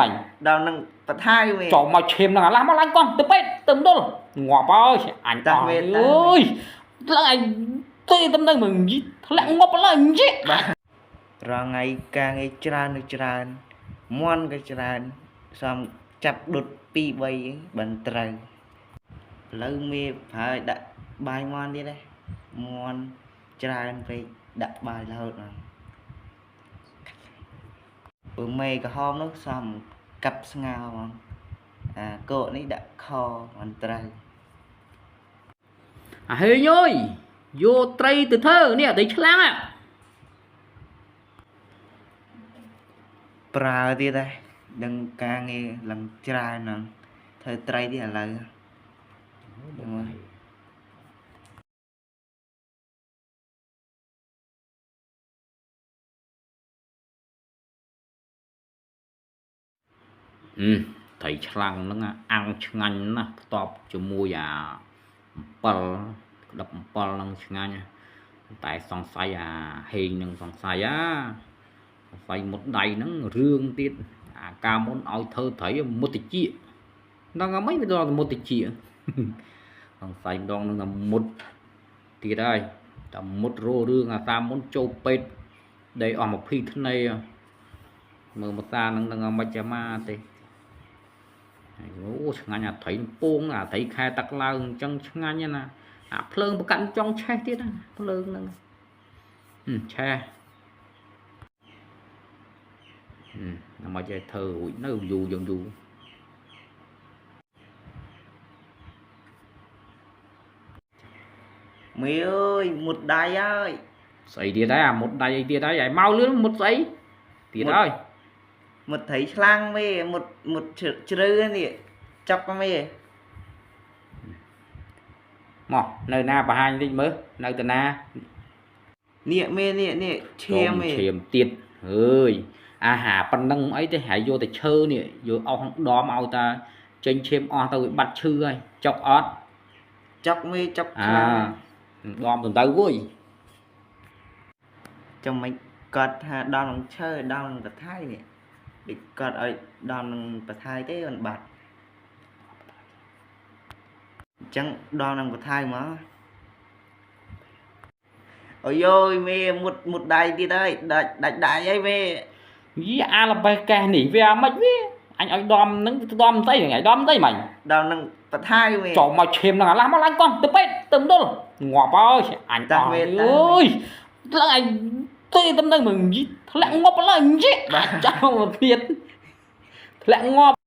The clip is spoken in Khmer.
អញ ដល់នឹងបថៅមេ ចូលមកឈាមនឹងអាឡាស់មកឡើងកង់ទៅពេទ្យទៅមណ្ឌលងាប់ហើយអញអស់អើយឡើងអញទេតំណឹងមកធ្លាក់ងាប់ឡើយយី បាទរាល់ថ្ងៃការងារច្រើននៅច្រើនមន់ក៏ច្រើនសំចាប់ដុត2 3បានត្រូវឥឡូវមេប្រហើយដាក់បាយមន់ទៀតដែរមន់ច្រើនពេកដាក់បាយរហូតមកព្រោះមេក្រហមនោះសំកាប់ស្ងោរហ្មងអាកកនេះដាក់ខមិនត្រូវ អាហេងអើយយកត្រីទៅធ្វើនេះត្រីឆ្លាំង ប្រើទៀតដែរដឹងការងារឡើងច្រើនហ្នឹងធ្វើត្រីទៀតឥឡូវហ្នឹងហើយ អឺត្រីឆ្លាំងហ្នឹងអាំងឆ្ងាញ់ណាស់ផ្តប់ជាមួយអា7ក្តឹប7ហ្នឹងឆ្ងាញ់តែសង្ស័យអាហេងនឹងសង្ស័យអាសង្ស័យមុតដៃហ្នឹងរឿងទៀតអាការមុនឲ្យធ្វើត្រីមុតតិចហ្នឹងហ្មងវាដល់មុតតិចសង្ស័យម្ដងនឹងតែមុតទៀតហើយតែមុតរោរឿងអាតាមមុនចូលពេទ្យដីអស់20ធ្នៃមើលមកតានឹងនឹងមិនចាំមកទេអូឆ្ងាញ់អាត្រីពងអាត្រីខែទឹកឡើងអញ្ចឹងឆ្ងាញ់ណាអាភ្លើងប្រកាន់ចង់ឆេះទៀតណាភ្លើងហ្នឹងឆេះណាមកចេះធ្វើរួចនៅយូរយើងយូរ មេអើយមុតដៃហើយ ស្អីទៀតដែរអាមុតដៃអីទៀតហើយឲ្យមកលឿនមុតស្អីទៀតហើយ មុតត្រីឆ្លាំងមេមុតមុតជ្រៅនេះចុកមេ មកនៅណាបង្ហាញតិចមើលនៅតាណា នេះមេនេះនេះឈាមមេ ឈាមទៀតអើយអាហារប៉ុណ្ណឹងអីទេហើយយកតែឈើនេះយកអស់ដមឲ្យតាចេញឈាមអស់ទៅវាបាត់ឈឺហើយចុកអត់ ចុកមេចុក អា ឆ្លាំង ដមទៅទៅវុយ ចាំមិនគាត់ថាដល់នឹងឈើដល់នឹងបថៃនេះដូចគាត់ឲ្យដល់នឹងបថៃទេមិនបាត់អញ្ចឹងដល់នឹងបថៃមកអូយយមេមុតមុតដៃទៀតហើយដាច់ដាច់ដៃហើយមេ យីអាល្បេះកេះនេះវាអាម៉េចវាអញឲ្យដមនឹងដមស្អីហ្នឹងឲ្យដមស្អីមិញ ដល់នឹងបថៃមេ ចូលមកឈាមនឹងអាឡាស់មកឡើងកង់ទៅពេទ្យទៅមណ្ឌលងាប់ហើយអញអស់អើយឡើងអញទេតំណឹងមកយីធ្លាក់ងាប់ឡើយយីចាំមកទៀតធ្លាក់ងាប់